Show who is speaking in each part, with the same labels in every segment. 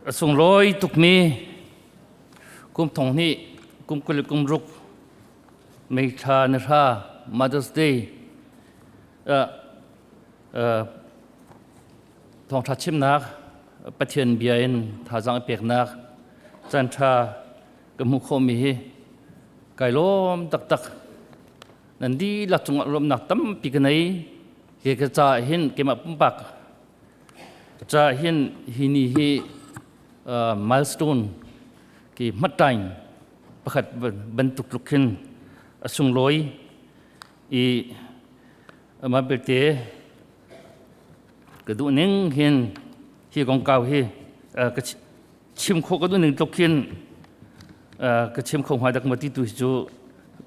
Speaker 1: A sunglawi tukmi kum thong hnih kum 20 kum ruk May thla ni hra Mother's Day thawngṭha chimnak Pathian bia in thazaang i peknak caanṭha ka hmuh khawhmi hi kai lawm taktak. Nan dihlak cungah lawmhnak tampi ka nei. Ke ka caah hin keimah pumpak caah hin hi ni hi milestone ki hmatṭaing pakhat bantuk tluk khin a sunglawi i amah belte ka duh ning hin hi kongkau hi ka chim khawh ka duh ning tluk khin ka chim kho hnga dak maw ti tu hi cu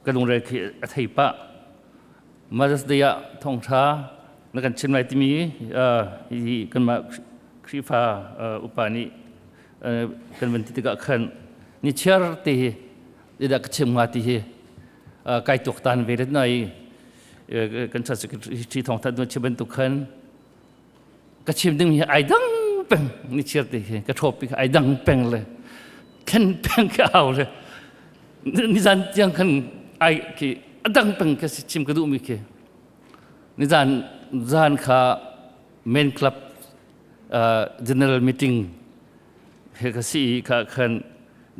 Speaker 1: ka lungre khi a thei pah. Mother's Day ah thawngṭha na kan chim lai timi hi kanmah Khrihfa upa nih kan van ti tikah khan ni chiar te hi zeidah ka chim hnga ti hi kai tuaktan ve let nai kan church secretary thawngtha duan chim bantuk khan ka chim ding hi ai dang peng ni chiar te hi ka thop ai dang peng le khen peng ka au le ni zan tiang khan ai ki adang peng ka chim ka duh mi khi ni zan zan kha main club general meeting he ka si kha khan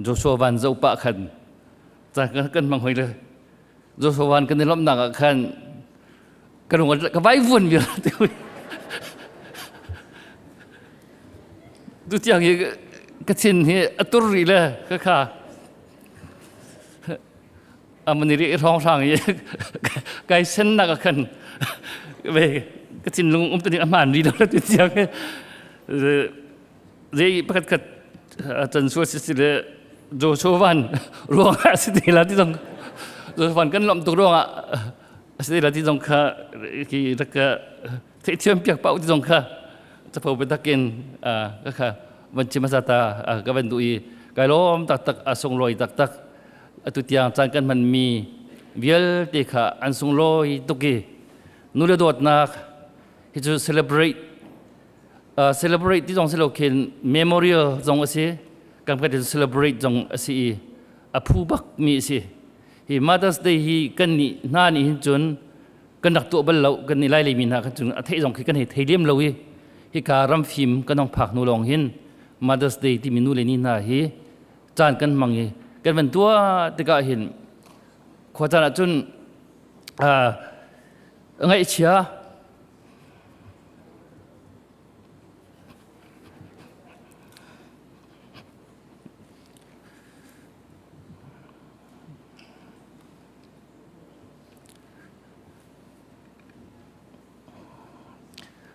Speaker 1: Joshua van zo pa khan kan mang hoi le Joshua van kan i lomnak ah khan ka lung ka vai vuan mi te tu tiang hi ka thin hi a tur ri le ka kha amani ri rong rang i kai sen nak khan ve ka thin lung um tu aman ri lo tu tiang hi zei pakhat khat chan sual si si le Joshua van ruang ah si te la ti zong Joshua van kan lom tuk ruang ah si la ti zong kha ki rak theihthiam piak pau ti zong kha capo biatakin ka kha van chim hmasa ta ka van duh i kai lawm taktak a sunglawi taktak atu tiang caan kan hman mi vialte kha an sunglawi tuk i nule dawtnak hi cu celebrate celebrate ti zong si lo khin memorial zong a si kan kan celebrate zong a si i a phu bak mi a si. Hi Mother's Day hi kan nih hna nih hin cun kan rak tuah bal lo. Kan nih lai mi hna kan cun a theih zong khi kan hei thei lem lo i hika ram fim kan hong phak hnu lawng hin Mother's Day timi nu le ni hna hi caan kan hmang i kan van tuah tikah hin khua caan ah cun ngaihchia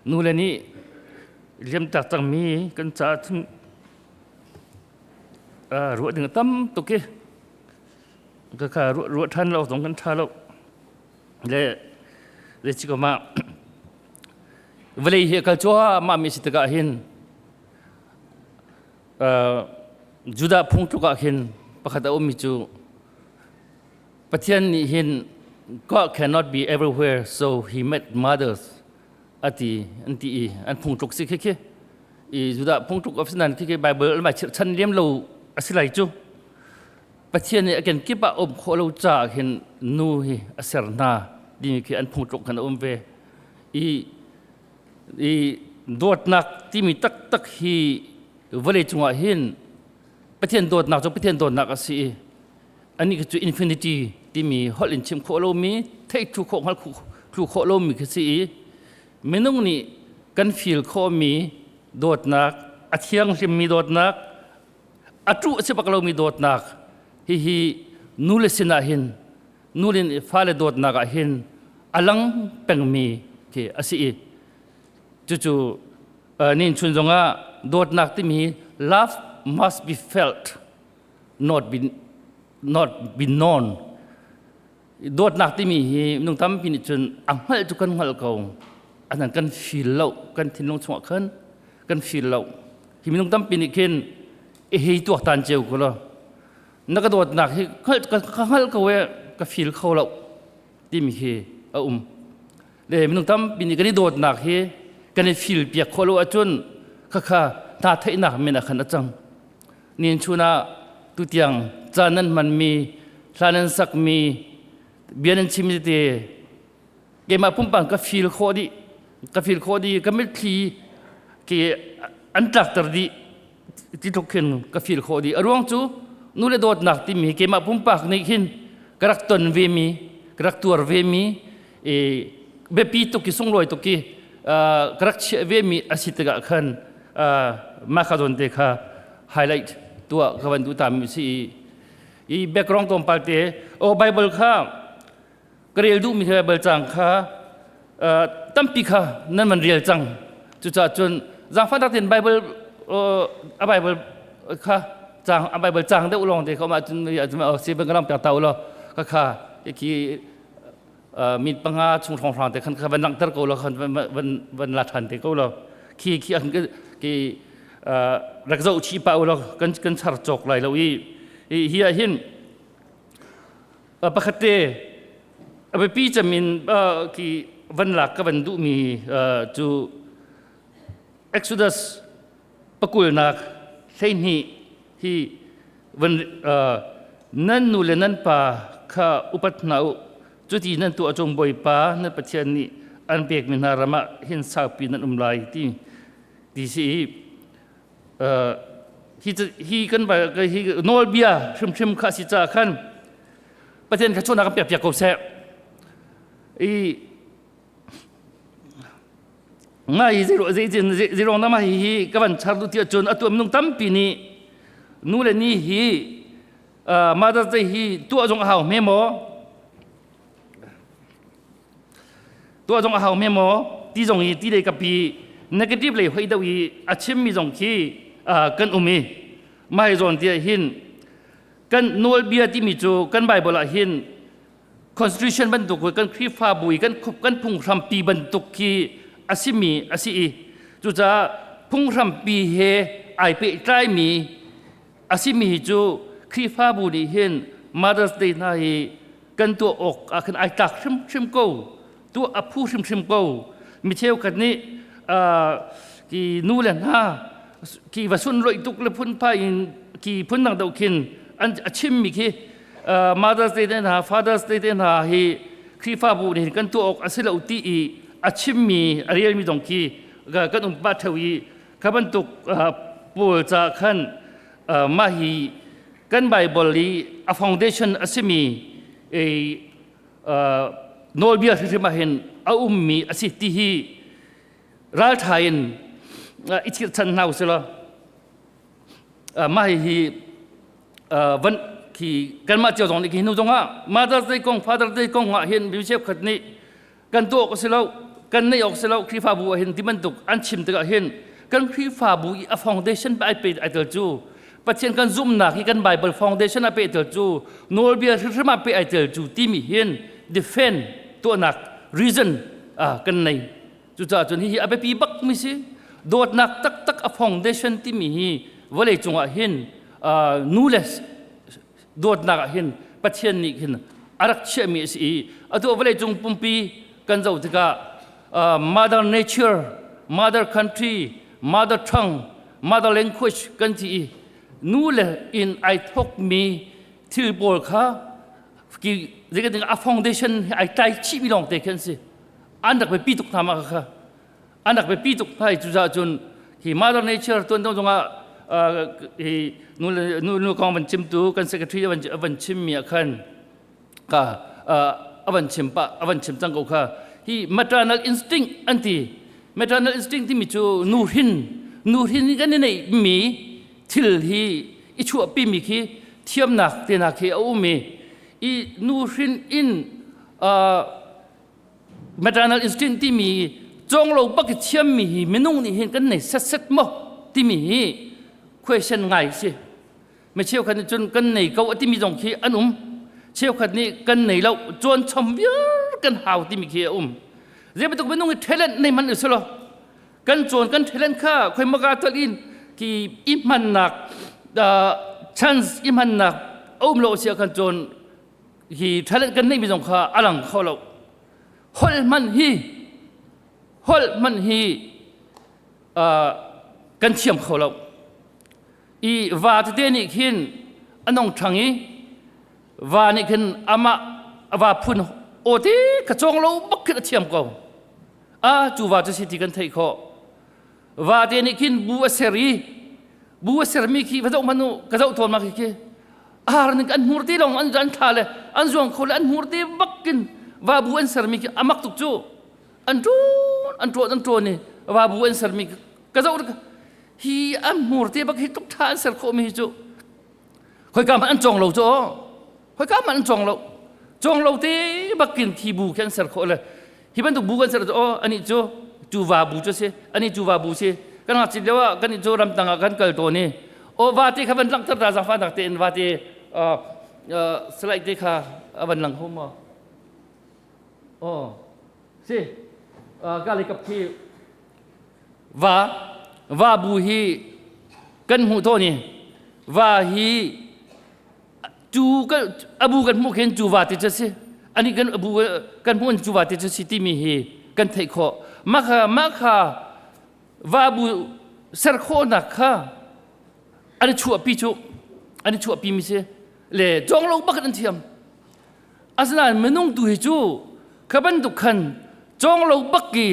Speaker 1: Nule nih liamtak cangmi kan caah cun ruah ding a tam tuk i ka ruah ṭhan lo zong kan ṭha lo. Le zeici ah vawlei hi a kal cuahmah mi si tikah hin Judah phungtluk ah khin pakhat a ummi cu Pathian nih hin God cannot be everywhere, so he made mothers ati an ti i an phungtluk si khi khi i Judah phungtluk of sinan khi khi Bible mai chan liam lo asi lai cu. Pathian nih a kenkip ah um khawh lo caah khin nu hi a ser hna timi khi an phungtluk khan a um ve i i dawtnak timi taktak hi vawlei cungah hin Pathian dawtnak cu Pathian dawtnak a si i anih cu infinity timi holh in chim khawh lomi theih thu khawh hngalh thlu khawh lomi khi si i minung nih kan feel khawhmi dawtnak, a thianghlimmi dawtnak, a ṭuh a si bak lomi dawtnak, hihi nule sinah hin, nule nih fale dawtnak ah hin a lang pengmi khi a si i cucu nin chun zongah dawtnak timi love must be felt, not be known. Dawtnak timi hi minung tampi nih cun a hngalh cu kan hngalh ko, anan kan feel lo, kan thinlung chungah khan kan feel lo. Hi minung tampi nih khin i hei tuaktan cio ko lo, na ka dawtnak hi ka hngalh ko e, ka feel kho lo timi hi a um le minung tampi nih kan i dawtnak hi kan i feel piak khawh lo ahcun khakha hna theihnak men ah khan a cang. Nin chun ah tutiang ca nan hmanmi, hla nan sakmi, bia nan chimmi tete keimah pumpak ka feel khawh dih. Ka feel khawh dih. Ka mitthli ke an tlakter dih ti tluk khin ka feel khawh dih. A ruang cu nu le dawtnak timi keimah pumpak nih khin ka rak ton ve mi, ka rak tuar ve mi, i biapi tuk i sunglawi tuk i ka rak chiah ve mi a si tikah khan mah kha zawn te kha highlight tuah ka van duh ta mi si i background tlawmpal te o Bible kha ka rel duhmi Bible cang kha tampi kha nan van rel cang. Cucaah cun zaangfahnak tein Bible a Bible kha cang a Bible cang deuh lawng te kha um ahcun si ban ka lam piak ta u law ka kha khi mit panga chung hrawnghrang te khan kha van langhter ko law khan van van la ṭhan te ko law khi khi an ki rak zoh chih pa u law kan kan char cawk lai lo i hi ah hin pakhat te a biapi cem in khi van lak ka van duhmi cu Exodus pakulnak 12 hi van nan nu le nan pa kha upat hna u, cuti nan tuah cung Bawipa nan Pathian nih an pekmi hna ram ah hin saupi nan um lai ti ti si i hi hi kan hi nawlbia hrimhrim kha si ca khan Pathian kha chawnak kan pek piak ko seh. I ngai zei ruang dah mah hi ka van char du ti ahcun atu minung tampi nih nu le ni hi Mother's Day hi tuah zong a hau hme maw, tuah zong a hau hme maw ti zong hi ti lei kapi negative lei hoi deuh i a chimmi zong khi kan um i mah hi zawn ti ah hin kan nawlbia timi cu kan Bible ah hin constitution bantuk kan Khrihfabu i kan kan phunghrampi bantuk khi a simi a si i cucaah phunghrampi he ai pehtlaimi a simi hi cu Khrihfabu nih hin Mother's Day hna hi kan tuah awk ah khan ai tlak hrimhrim ko, tuah a phu hrimhrim ko. Mi cheukhat nih ki nu le hna ki va sun loih tuk le phunphai in ki phun dang deuh khin an a chimmi khi Mother's Day te hna, Father's Day te hna hi Khrihfabu nih kan tuah awk a si lo ti i a chimmi a relmi zong khi kan um pah theo i kha bantuk pawl ca khan mah hi kan Bible i a foundation a simi nawlbia hrimhrim ah hin a ummi a si ti hi ralṭha in i chirhchan hna usih law mah hi van khi kanmah cio zong nih khi hnu zongah Mother's Day kong, Father's Day kong ah hin mi cheukhat nih kan tuah awk a si lo, kan neih awk a si lo Khrihfabu ah hin ti bantuk an chim tikah hin kan Khrihfabu i a foundation ai pe ai tel cu Pathian kan zumhnak hi kan Bible foundation a pe tel cu nawlbia hrimhrim ah pe ai tel cu timi hin defend tuahnak reason kan nei. Cucaah cun hihi a biapi bak mi si. Dawtnak taktak a foundation timi hi vawlei cungah hin nu le dawtnak ah hin Pathian nih hin a rak chiahmi a si i atu vawlei cung pumpi kan zoh tikah mother nature, mother country, mother tongue, mother language kan ti i nu le in ai thokmi thil pawl kha ki zeitin a foundation hi ai tlai chihmi lawng te khi an si. An rak biapi tuk hna mah kha an rak biapi tuk hna i cucaah cun hi mother nature tuan dong zongah hi nu nu nu kong van chimtu kan secretary van van chimmi ah khan ka a van chim pa a van chim cang ko kha. Hi maternal instinct an ti. Maternal instinct timi cu nu hrin nu hrin kan i neih mi thil hi i chuahpi mi khi thiamnak te hna khi a um i i nu hrin in maternal instinct timi cawng lo bak i thiammi hi minung nih hin kan nei set set maw timi hi question ngai si. Mi cheukhat nih cun kan nei ko a timi zong khi an um, cheukhat nih kan nei lo, cawn chom viar kan hau timi khi a um. Zei bantuk minung hi talent nei man si lo kan cawn kan talent kha khoi maka tal in ki i hmannak chance i hmannak a um lo sia kan cawn hi talent kan neihmi zong kha a lang kho lo. Holh hman hi holh hman hi. Kan thiam kho lo. I va tete nih khin a nong ṭhang i va nih khin amah a va phun aw te ka cawng lo bak khin a thiam ko. A cu va cu si ti kan theih khawh. Va te nih khin bu a ser i bu a sermi khi va zoh hmanh u ka zoh tawn ma khi khi ar ning an hmur ti lawng an an thla le an zuang kho le an hmur ti bakin va bu an sermi khi amak tuk cu an ṭuan an ṭuan an ṭuan i va bu an sermi ka zoh hi an hmur te bak hi tuk ṭha an ser khawh mi hi cu khoika hmanh an cawng lo cu khoika hmanh an cawng lo cawng lo te bakin thi bu khi an ser khawh le hi bantuk bu kan ser cu aw ani cu cu va bu cu si ani cu va bu si kan ngakchit lio ah kan cu ramtang ah kan kal tawn i aw va te kha van langhter ta zaangfah nak tein va te slide te kha a van lang hom maw aw si ka le kap khi va va bu hi kan hmuh tawn i va hi cu kan abu kan hmuh khin cu va ti cu si ani kan abu kan hmuh cu va ti cu si timi hi kan theih khawh mah kha mah kha va bu ser khawhnak kha an i chuahpi cu an i chuahpi mi si le cawng lo bak an thiam asinain minung tu hi cu kha bantuk khan cawng lo bak i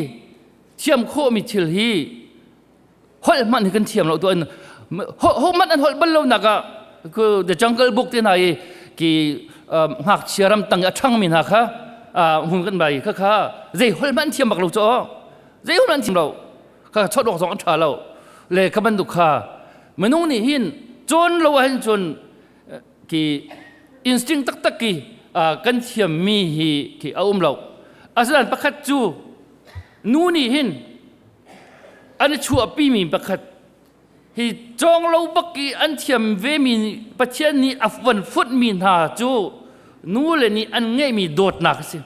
Speaker 1: thiam khawhmi thil hi holh hmanh hi kan thiam lo tu an ho hmanh an holh bal lo nak ah the jungle book te hna i ki ngakchia ram tang i a ṭhangmi hna kha hmun kan bai kha kha zei holh hmanh an thiam bak lo cu zei holh an thiam lo kha chawt awk zong an ṭha lo le kha bantuk kha minung nih hin cawn lo ahhin cun ki instinct taktak ki kan thiammi hi khi a um lo asinain pakhat cu nu nih hin an i chuahpimi pakhat hi cawng lo bak i an thiam vemi Pathian nih a van futmi hna cu nu le nih an ngeihmi dawtnak a si.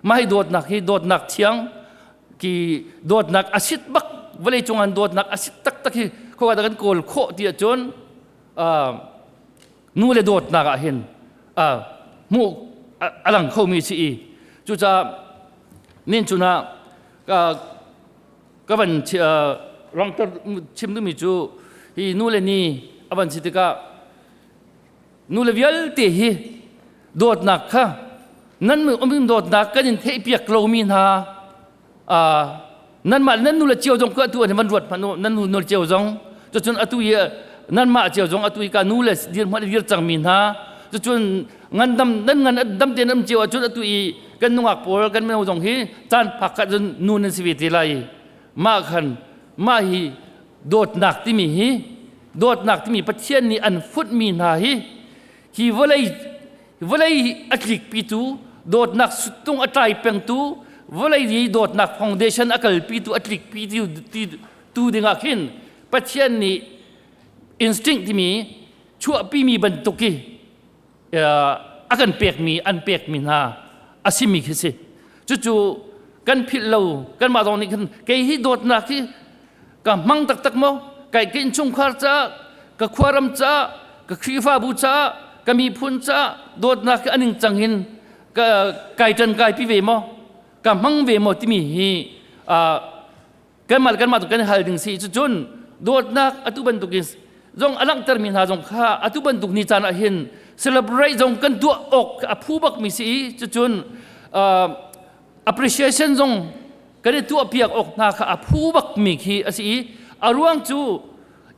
Speaker 1: Mah hi dawtnak hi dawtnak thiang ki dawtnak a sit bak vawlei cung an dawtnak a sit taktak hi khoka dah kan kawl khawh ti ahcun nu le dawtnak ah hin hmuh a lang khomi si i cucaah nin cunah ka van rangter chim duhmi cu hi nu le ni a van si tikah nu le vialte hi dawtnak kha nan um dawtnak kan in theihpiak lomi hna nanmah nan nu le cio zong ka atu an van ruat hmanh u nan nu nu cio zong cucun atu i nanmah cio zong atu i ka nu le dir hmanh dir cangmi hna cucun ngandam nan ngan dam tein um cio ahcun atu i kan nungak pawl kan mino zong hi caan phak khat cun nu nan si ve te lai mah khan mah hi dawtnak timi hi dawtnak timi Pathian nih an futmi hna hi hi vawlei vawlei a tlikpitu dawtnak suttung a tlai pengtu vawlei hi dawtnak foundation a kalpitu a tlikpitu tu dingah khin Pathian nih instinct timi chuahpimi bantuk i a kan pekmi an pekmi hna a simi khi si cucu kan philh lo kanmah zong nih khan kei hi dawtnak hi ka hmang taktak maw kai ka innchungkhar caah ka khuaram caah ka Khrihfabu caah ka miphun caah dawtnak hi a ningcang in ka kai ṭan kai pi ve maw ka hmang ve maw timi hi kanmah le kanmah tu kan hal ding si cucun dawtnak atu bantukin zong a langhtermi hna zong kha atu bantuk ni caan ah hin celebrate zong kan tuah awk a phu bakmi si i cucun appreciation zong kan i tuahpiak awk hna kha a phu bakmi khi a si i a ruang cu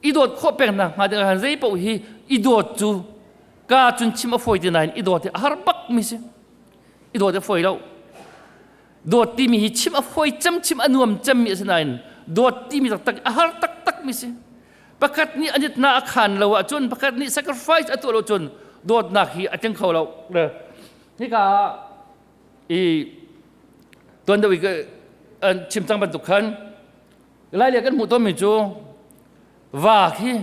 Speaker 1: i dawt khawh peng hna hnga ding ah zei paoh hi i dawt cu ka cun chim a fawi ti nain i dawt hi a har bakmi si i dawt a fawi lo dawt timi hi chim a fawi cem chim a nuam cemmi a si nain dawt timi taktak a har taktak mi si pakhat nih an itna a khan lo ahcun pakhat nih sacrifice a tuah lo cun dawtnak hi a tling kho lo hika i tuan deuh i an chim cang bantuk khan lai le kan hmuh tawnmi cu va khi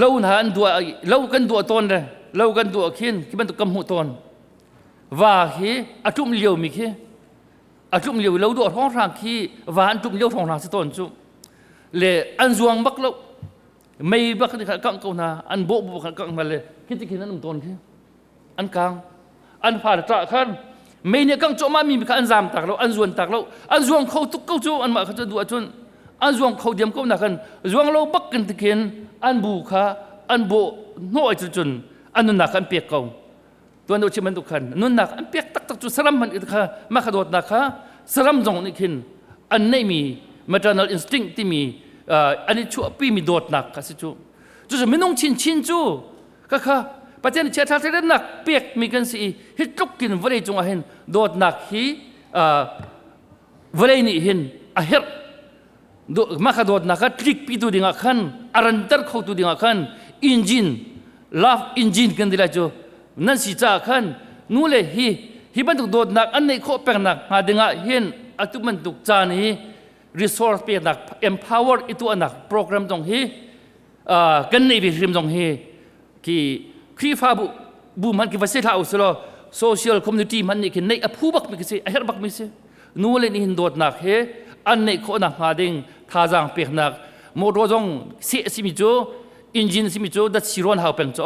Speaker 1: lo hna an duah lo kan duah tawn le lo kan duah khin khi bantuk kan hmuh tawn va khi a ṭum lio mi khi a ṭum lio lo duah hrawnghrang khi va an ṭum lio hrawnghrang si tawn cu le an zuang bak lo mei bak kha kangh ko hna an bawh bu kha kangh hna le khi ti khin an um tawn khi an kang an fa le ṭah khan mei nih kang cuahmah mi kha an zam tak lo an zuan tak lo an zuang kho tuk ko cu anmah kha cu duh ahcun. An zuang kho diam ko na khan zuang lo bak kan tikhin an bu kha an bawh hnawh ai cun an nunnak an pek ko. Tuan deuh chim bantuk khan nunnak an pek taktak cu saram hmanh kha mah kha dawtnak kha saram zong nih khin an neihmi maternal instinct timi an i chuahpimi dawtnak kha si cu. Cucu minung chinchin cu khakha Pathian chiaṭha thleidannak pekmi kan si i hi tluk in vawlei cungah hin dawtnak hi vawlei nih hin a herh. Mah kha dawtnak kha tlikpitu dingah khan a ranter khotu dingah khan engine, love engine kan ti lai cu nan si caah khan nu le hi hi bantuk dawtnak an neih khawh pengnak hnga dingah hin atu bantuk caan hi resource peknak, empower i tuahnak program zong hi kan neih ve hrim zong hi khi Khrihfabu bu hmanh khi va si hlah usulaw social community hmanh nih khin neih a phu bak mi khi si, a herh bak mi si. Nu le nih hin dawtnak he an neih khawh nak hnga ding thazaang peknak motor zong seh a simi cu, engine simi cu dat siron hau peng cu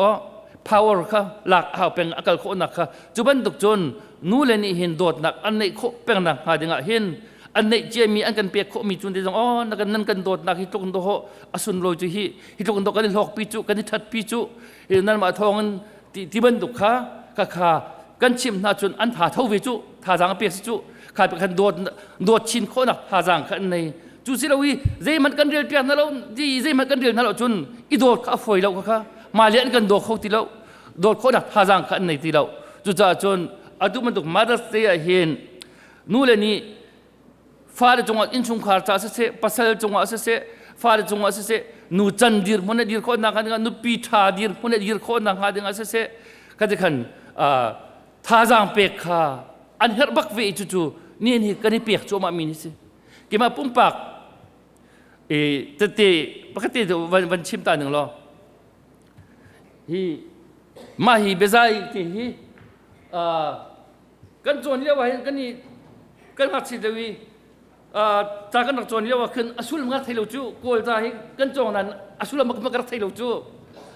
Speaker 1: power kha lak hau peng a kal khawhnak kha. Cu bantuk cun nu le nih hin dawtnak an neih khawh peng nak hnga ding ah hin an neih ciami an kan pek khawhmi cun te zong oh na kan nan kan dawtnak hi tluk in dawh a sunlawi cu hi hi tluk in dawh kan i hlawkpi cu, kan i thatpi cu, nanmah thawng in ti, ti bantuk kha kha kha kan chimh hna cun an tha tho ve cu, thazaang pek si cu kha kan dawt dawt chin khawhnak thazaang kha an nei. Cu si lo i zeihmanh kan rel piak hna lo ti zeihmanh kan rel hna lo cun i dawt kha a fawi lo kha kha mah le an kan daw kho ti lo, dawt khawhnak thazaang kha an nei ti lo. Cucaah cun atu bantuk Mother's Day ah hin nu le nih fale cungah, innchungkhar ca siseh, pasal cungah siseh, fale cungah siseh, nu can dir hmun dir khawh nak dingah, nupi ṭha dir hmun dir khawh nak hnga dingah siseh, kha ti khan thazaang pek kha an herh bak ve. Cu cu nihin hi kan i pek cuahmah mi ni si. Keimah pumpak e tete pakhat te van van chim ta ning law, hi mah hi biazai ti hi kan cawn lio ah hin kan i kan ngakchia deuh i ca kan rak cawn lio ah khin a sullam ka thei lo cu. Kawl ca hi kan cawng nain a sullam ka rak thei lo cu.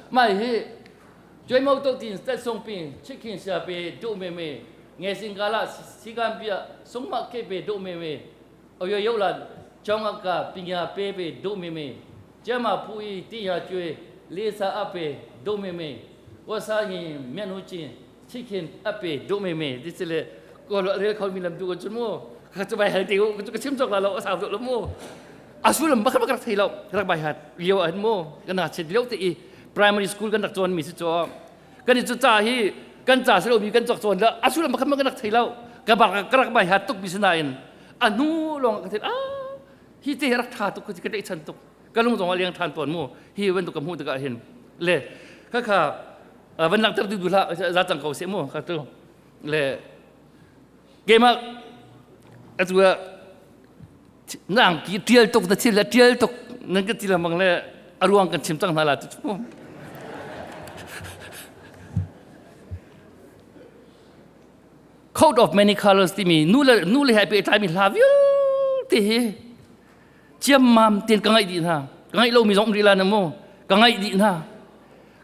Speaker 1: Mah hi Joy Mo to tin stet song pin chikin sia pe do me me nge sing gala sigan bia song ma ke pe do me me oyo yo lan chong ka pinya pe pe do me me jama pu i ti ya chue le sa a pe do me me wa sa hi mian hu chin chikin ape do me me ti le ko lo rel kho mi lam tu ko chun mu ka chu bai hal ti ku ka chim chok la lo sa do lo mu asulam bakar bakar thei lo rak bai hat lio an mu kan na chet lio te i primary school kan rak chon mi si cho kan i chu cha hi kan cha se lo mi kan chok chon la asulam bakar kan rak thei lo ka bak ka rak bai hat tuk mi sina in anu long ka thei a hi te rak tha tuk ka te chan tuk ka lung zong a liang than ton mu hi ban tu ka mu te ka hin le kha kha van langhter duh duh hlah za cang ko seh mu. Kha tu le keimah atu ah nang ki tial tuk na thil le tial tuk nan ka ti lengmang le a ruang kan chim cang hna la tu cu. Coat of Many Colors timi nu le nu le he pehtlai mi hla vialte hi ciammam ten ka ngaih dih hna. Ka ngaih lomi zong um rih la na mu, ka ngaih dih hna,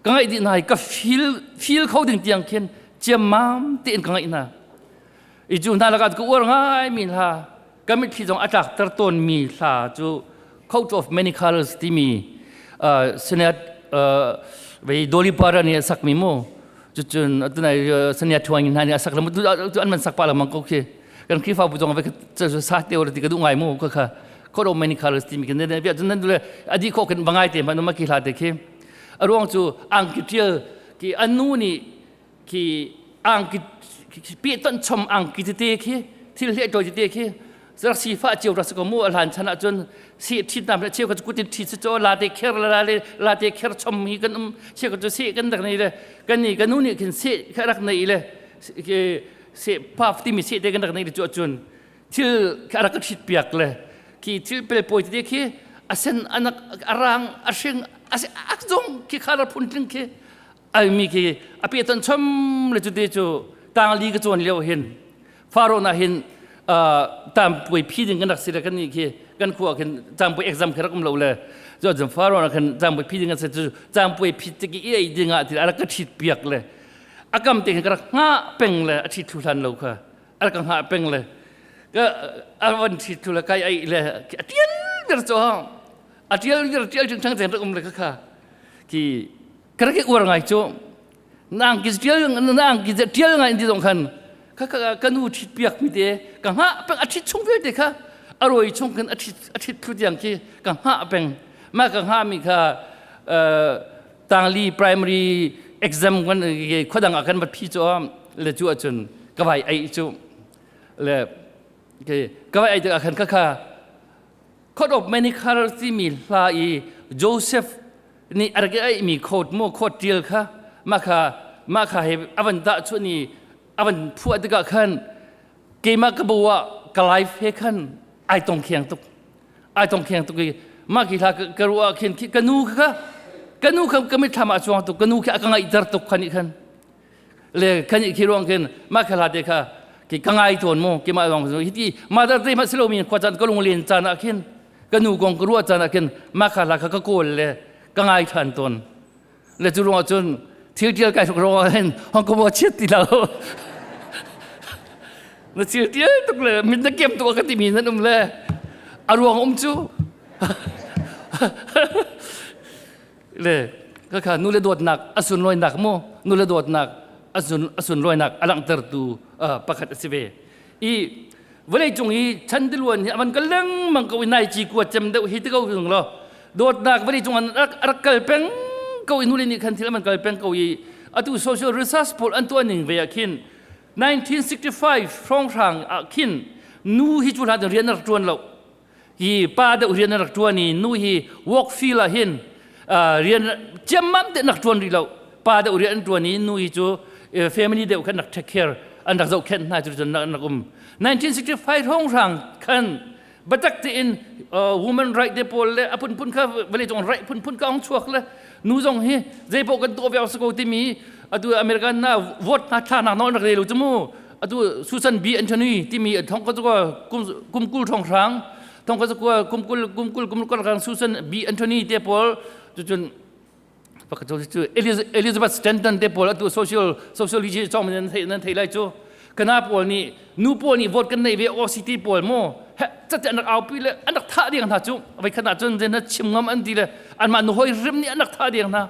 Speaker 1: ka ngaih dih hna i ka feel feel kho ding tiang khin ciammam tein ka ngaih hna i cu hna lakah ka uar ngai mi hla, ka mitthli zong a tlakter tawn mi hla cu Coat of Many Colors timi Senate vei Dolly Parton nih a sakmi mu. Cucun atunai Sania Thuang hna nih a sak le tu an man sak pa lengmang ko khi. Kan Khrihfabu zong ve sa te ti ka duh ngai mu. Kha kha Coat of Many Colors timi kan ne bia cun nan le adi kho kan bangai te ma ki hla te khi a ruang cu angki tial ki anu nih khi angki pi ton chom angki tete khi thil hle toi tete khi rak si fa cio rak si ko mu. A hlan chan ah cun si thit nam le cheu ka kutin thi si cho la te kher la le la te kher chom hi kan um cheu ka chu si kan rak nei le kan ni kan nu nih khin si kha rak nei le se paf ti mi se te kan rak nei le chu cun thil kha rak ka thit piak le khi thil pel poi te khi asen anak arang ahring ak zong khi khara phun tling khi ai mi khi a pe ton chom le chu te chu tang li ka chuan lio hin faro na hin tam pui phi ding kan rak si le kan ni khi kan khua khin tam pui exam kha rak um lo le zo jam faro na khan tam pui phi ding kan se chu tam pui phi te ki ei ding ah til arak ka thit piak le akam te ka rak nga peng le a thi thu hlan lo kha a ka hngah peng le ka a van thi thu le kai ai le a tial. viar cho a tial viar tial ching chang chen rak um le kha kha ki ka rak uar ngai chu nang ki tial nang ki tial ngai ti zong khan kha kha ka nu thit piak mi te ka ha peng a thit chung vial te kha a roi chung khan a thit a thit thlu tiang khi ka ha peng ma ka ha mi kha tangli primary exam kan khodang ah kan va phi chu le chu ahcun ka vai ai chu le ka vai ai tikah khan kha kha Coat of many colors timi hla i Joseph nih a rak i aihmi coat mu coat tial kha mah kha mah kha he a van dah chuah ni a van phuah tikah khan keimah ka bo ah ka life he khan ai tong kheng tuk ai tong kheng tuk i mah khi hla ka ruah khin ka nu kha ka nu kha ka mitthlam ah chuang tuk ka nu khi a ka ngaihter tuk khan nih khan Le kan i khi ruang khin mah kha hla te kha ki ka ngai tawn mu ki mah ruang hi ti mother day ma silo mi khua caan ka lung len caan ah khin ka nu kong ka ruah caan ah khin mah kha hla kha ka kawl le ka ngai than tawn. Le cu ruang cun thil tial kai tuk ruang hin hong ko chiat ti lo na thil tial tuk le min na kem tuk ka ti mi nan um le a ruang um cu le khakha nu le dawtnak a sunlawinak mu nu le dawtnak a sunlawinak a langhtertu pakhat a si ve. I vawlei cung i chan tiluan hi avan kal lengmang ko i nai ci kua cem deuh hi ti ko tung lo dawtnak vawlei cung an rak kal peng ko i nu le nih khan thil aman kal peng ko i atu social research pawl an tuah ning ve ah khin 1965 hrawnghrang ah khin nu hi cu hlan rian rak tuan lo hi pa deuh rian an rak ṭuan i nu hi work field ah hin rian ciammam te an rak ṭuan rih lo. Pa deuh rian an ṭuan i nu hi cu family deuh khan rak take care an rak zohkhenh hna cu cun an rak um. 1965 hrawnghrang khan biatak tein woman right te pawl le a phunphun kha vawlei cung right phunphun ka ong chuak le nu zong hi zeipaoh kan tuah ve si ko timi atu American na vote hna thla nak nawl rak rel u cu mu. Atu Susan B. Anthony timi thong ka kum kum kul thong hrang thong ka kum kul kum kul kum kul rang Susan B. Anthony te pawl cucun pakhat cu Elizabeth Stanton te pawl atu social sociology chong nan thei nan thei lai cu kana pawl nih nu pawl nih vote kan nei ve OCT pawl mu he cate an rak aupi le an rak thah ding hna cu vai khat ah cun zen chim ngam an ti le anmah nu hoi rim nih an rak thah ding hna.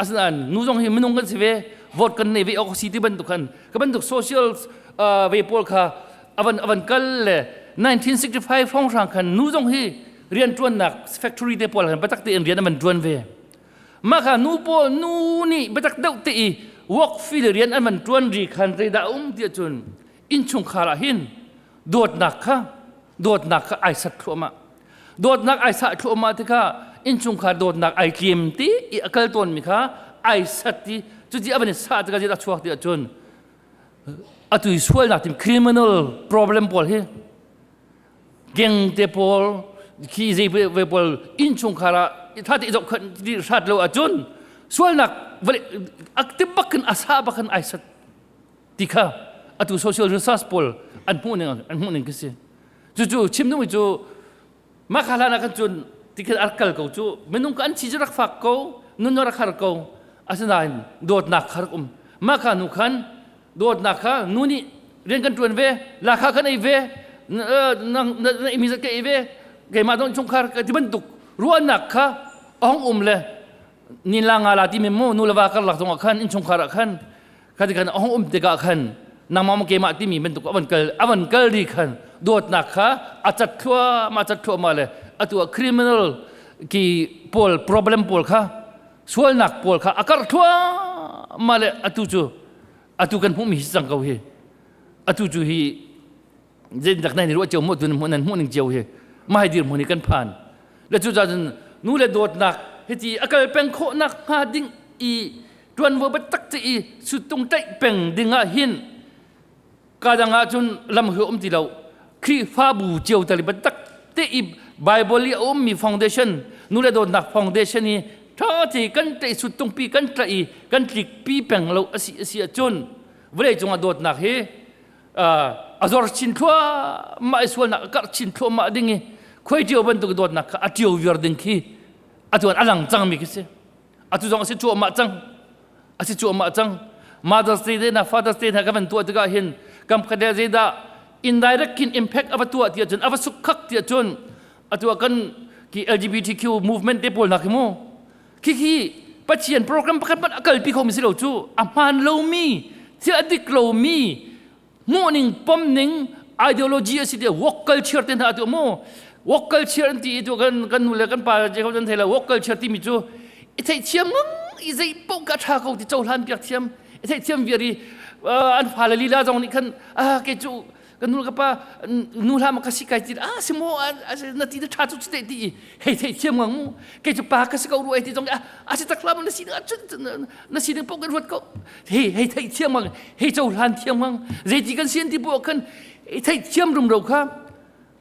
Speaker 1: Asinain nu zong hi minung kan si ve, vote kan nei ve awk si ti bantuk khan ka bantuk social ve pawl kha avan avan kal le 1965 hrawnghrang khan nu zong hi rian ṭuannak factory te pawl khan biatak tein rian an ṭuan ve. Mah kha nu pawl nu nih biatak deuh te i work field rian an van ṭuan ri khan zeidah a um ti ahcun innchungkhar ah hin dawtnak kha dawtnak kha ai sat thluahmah. Dawtnak ai sah thluahmah tikah innchungkhar dawtnak ai tlem ti i a kal tawnmi kha ai sat ti cuti a van i sah tikah zeidah chuak ti ahcun atu i sualnak tim criminal problem pawl hi geng te pawl khi zei ve pawl innchungkhar ah tha te zoh ti hrat lo ahcun sualnak aktif bak in a sah bak in ai sat ti kha atu social research pawl an hmuh ning an hmuh ning khi si. Cucu chim duhmi cu mah kha hlan ah khan cun tikhin a rak kal ko cu minung ka an chi cu rak fak ko nun rak har ko. Asinain dawtnak kha rak um. Mah kha nu khan dawtnak kha nu nih rian kan ṭuan ve lakha kan ei ve na imi zat ka ei ve keimah dong chungkhar ka ti bantuk ruahnak kha a hong um le nin la nga la ti mi mu nu le va karlak zongah khan innchungkhar ah khan khati khan a hong um tikah khan nangmah maw keimah timi bantuk avan kal avan kal ri khan dawtnak kha a cat thluahmah cat thluahmah le atu ah criminal ki pawl problem pawl kha sualnak pawl kha a karh thluahmah le atu cu atu kan hmuhmi hi cang ko hi. Atu cu hi zeitindak nan i ruah cio mu tu nan hmuh ning cio hi mahai dir hmun hi kan phan le cu cun nu le dawtnak hiti a kal peng khawhnak hnga ding i tuanvo biatak te i suttung tlaih peng ding ah hin kadang ah cun lam hi um ti lo. Khrihfabu cio tali biatak te i Bible i a ummi foundation nu le dawtnak foundation hi tha te kan tlaih suttung pi kan tlaih i kan tlik pi peng lo asi asi ahcun vawlei cungah dawtnak hi a zor chin thluahmah i sualnak a karh chin thluahmah ding i khuai ṭio bantuk dawtnak kha a ṭio viar ding khi atu an a lang cangmi khi si. Atu zong a si cuahmah cang a si cuahmah cang. Mother's Day na Father's Day hna kan van tuah tikah hin kam khat le zeidah indirect kin impact a va tuah ti ahcun a va suk khak ti ahcun atu ah kan Ki LGBTQ movement te pawl nak hi mu. Khi khi Pathian program pakhat hmanh a kalpi khomi si lo cu a hmaan lomi thil a dik lomi hmuhning pomning ideology a si ti woke culture te hna tu mu woke culture an ti i tu kan kan nu le kan pa je ko kan thei la woke culture timi cu i theih thiam ngang i zei paoh ka tha ko ti cohlan piak thiam i theih thiam viar i an fale lila zong nih khan ah ke cu ka nu ka pa nu hla ma ka si kai ti ah si mo na ti tha cu te ti hei thei thiam ngang mu ke cu pa ka si ko ru ai ti zong a si tak la na si na si ding pok kan ruat ko hei hei thei thiam ngang hei cohlan thiam ngang zeiti kan sian ti bu khan thei thiam rum ro kha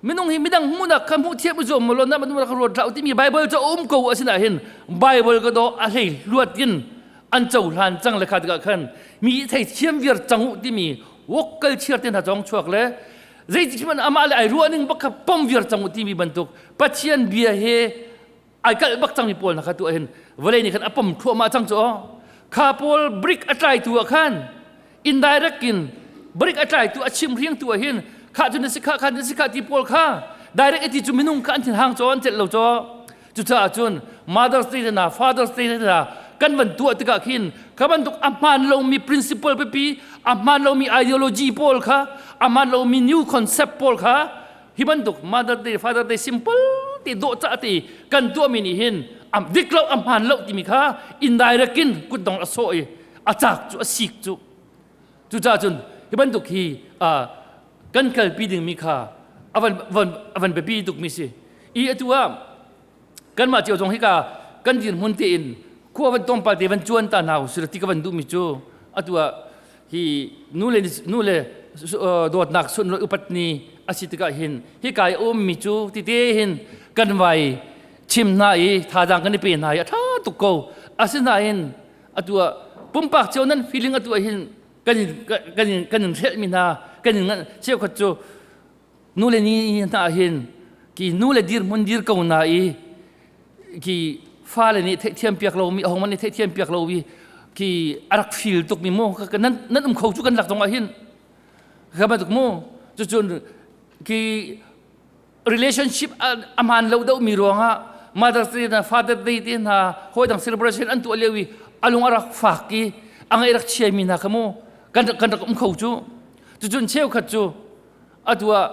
Speaker 1: minung hi midang hmunak kha hmuh thiam zuam mo lo na manu ka ruat rau timi bible cu um ko asina hin bible ka do a hlei luat in an cohlan cang le kha tikah khan mi thei thiam viar cang u timi wokkal chiar te hna chong chuak le zeiti hmanh amah le ai ruah ning bak kha pom viar cang u timi bantuk Pathian bia he ai kalh bak cangmi pawl hna kha tu hin vawlei nih khan a pom thluahmah cang cu kha pawl brick a tlaitu ah khan indirect in brick a tlaitu a chim hriangtu ah hin kha cu na si kha kha na si kha ti pawl kha direct ati cu minung kha an thin hang chaw an celh lo chaw cucaah cun Mother's Day na Father's Day na kan van tuah tikah khin kha bantuk a hmaan lomi principle pipi a hmaan lomi ideology pawl kha a hmaan lomi new concept pawl kha hi bantuk Mother Day Father Day simple te dawh cah te kan tuahmi nih hin am dik lo a hmaan lo timi kha indirect in kutdong a sawh i a cak cu a sik cu cucaah cun hi bantuk hi kan kalpi dingmi kha avan van avan biapi tukmi si i atu ah kanmah cio zong hika kan dirhmun tein khua van tlawmpal te van cuan ta hna usih ti ka van duhmi cu atu ah hi nu le nu le dawtnak sunlawi upat ni a si tikah hin hika i ummi cu tite hin kan vai chim hna i thazaang kan i pe hna i a ṭha tuk ko asinain atu ah pumpak cio nan feeling atu ah hin kan in kan in kan in hrelhmi hna kan in cheukhat cu nu le ni hna hin ki nu le dirhmun dir ko na i ki fale nih theihthiam piak lomi ahong man nih theihthiam piak lo i ki a rak feel tuk mi mu nan nan um kho cu kan lak zong ah hin ka bantuk mu cucun ki relationship aman lo deuh mi ruangah Mother's Day na Father Day te hna hawi dang celebration an tuah lio i alung a rak fak i a ngaih rak chiai mi hna kha mu kan kan rak um kho cu cucun cheukhat cu atu ah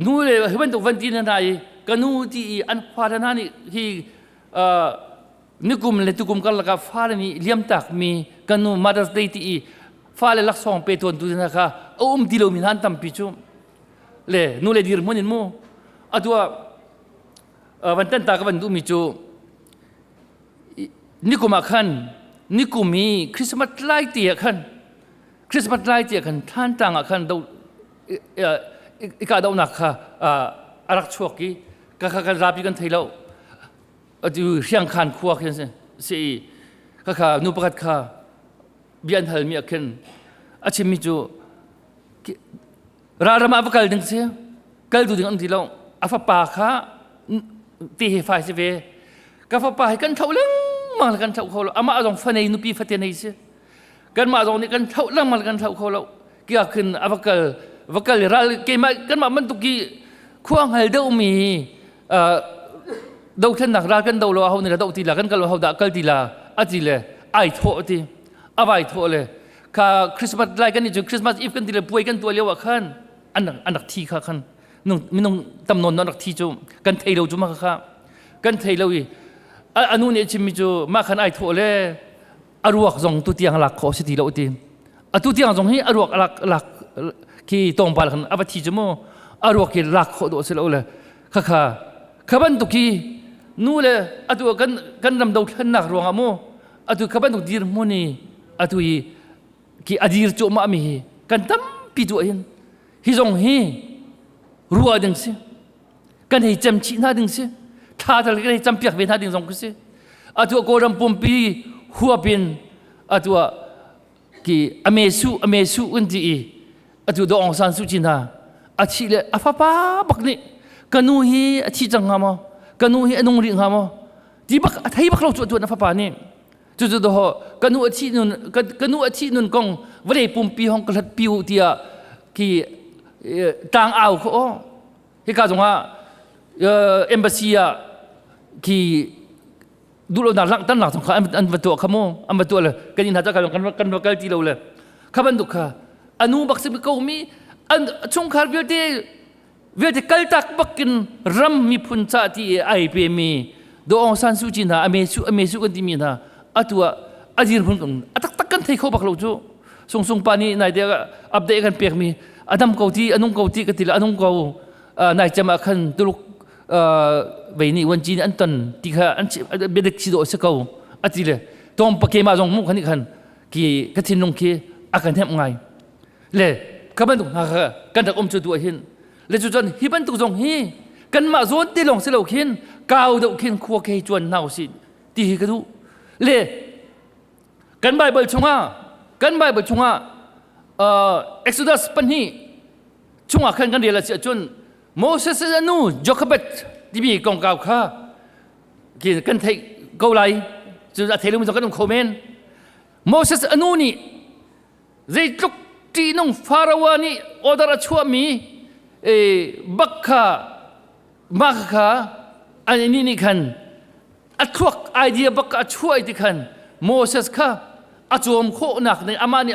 Speaker 1: nu le hi bantuk van ti hna i ka nu ti i an fale hna nih hi nikum le tukum karlak ah fale nih liamtak mi ka nu Mother's Day ti i fale laksawng pe tawn tu hna kha a um ti lomi hna an tampi cu le nu le dirhmun in mu atu ah van tan ta ka van duhmi cu nikum ah khan nikum i Christmas lai ti ah khan Christmas lai ti ah khan Thlantlang ah khan do i kahdohnak kha a rak chuak i ka kha kan zapi kan thei lo atu Hriangkhan khua khin si i ka kha nu pakhat kha bia an halmi ah khin a chimmi cu ralram ah va kal ding si kal tu ding an ti lo a fapa kha ti he fai si ve ka fapa hi kan thlauh lengmang le kan thlauh kho lo amah zong fanei nupi fate nei si kanmah zong nih kan thlauh lengmang le kan thlauh kho lo kia khin a va kal va kal ral keimah kanmah bantuk i khua hngal deuh mi dothlennak ral kan do lo aho nih la do ti la kan kal ho dah kal ti la a ti le ai thawh ti a vai thawh le kha Christmas lai kan ni cu Christmas Eve kan ti le puai kan tuah lio ah khan an an rak thi kha khan minung tam nawn rak thi cu kan thei lo cu ma kha kan thei lo i anu nih chimmi cu mah khan ai thawh le a ruak zong tu tiang lak khawh si ti lo ti atu tiang zong hi a ruak lak lak khi tawngpal khan a va thi cu mu a ruak hi lak khawh dawh si lo le kha kha kha bantuk hi nu le atu kan kan ram dothlennak ruangah mu atu kha bantuk dirhmun i atu i ki adir cuahmah mi hi kan tampi tu hin hi zong hi ruah ding si kan hei cem chih hna ding si thla tal kan hei campiak ve hna ding zong si atu kawlram pumpi huap in atu ki ame su ame su kan ti i atu do Aung San Suu Kyi hna a thi le a fapa bak nih ka nu hi a thi cang hnga maw ka nu hi a nung rih hnga maw ti bak a thei bak lo cu atu na fapa nih cucu do ka nu a thi nun ka nu a thi nun kong vawlei pumpi hong ka hlat pi u tiah ki tlang au kho hika zongah. Embassy ah khi duhlonak langhternak zong kha an va tuah kha mu, an va tuah le kan inn hna kan kan va kal ti lo le kha bantuk kha anu bak si ko mi an chungkhar vialte vialte kaltak bakin ram miphun ca ti ai pe mi Do Aung San Suu Kyi hna ame su ame su kan ti mi hna atu ah a dirhmun kan a taktak kan thei kho bak lo cu. Sung Sung pa nih nai te update kan pek mi adam ko ti anung ko ti ka ti le anung ko. Nai cem ah khan Tuluk vei nih wan nih an ton ti kha an biadik si dawh si ko a ti le tom pa ke ma zong mu khan khan ki ka thinlung khi a kan hemh ngai le ka bantuk hna kha kan rak um cu tu hin le cu cun hi bantuk zong hi kanmah zawn te lawng si lo khin kau deuh khin khua ke chuan hna usih ti hi ka duh. Le kan Bible chungah kan Bible chungah Exodus 2 chungah khan kan rel a si ahcun Moses a nu Jochebed timi kongkau kha kan theih ko lai cu a thei lomi zong kan um kho men. Moses a nu nih zeitluk ṭihnung Pharaoh nih order a chuahmi bak kha mah kha an nih nih khan a thluak idea bak a chuah ti khan Moses kha a cawm khawhnak nih amah nih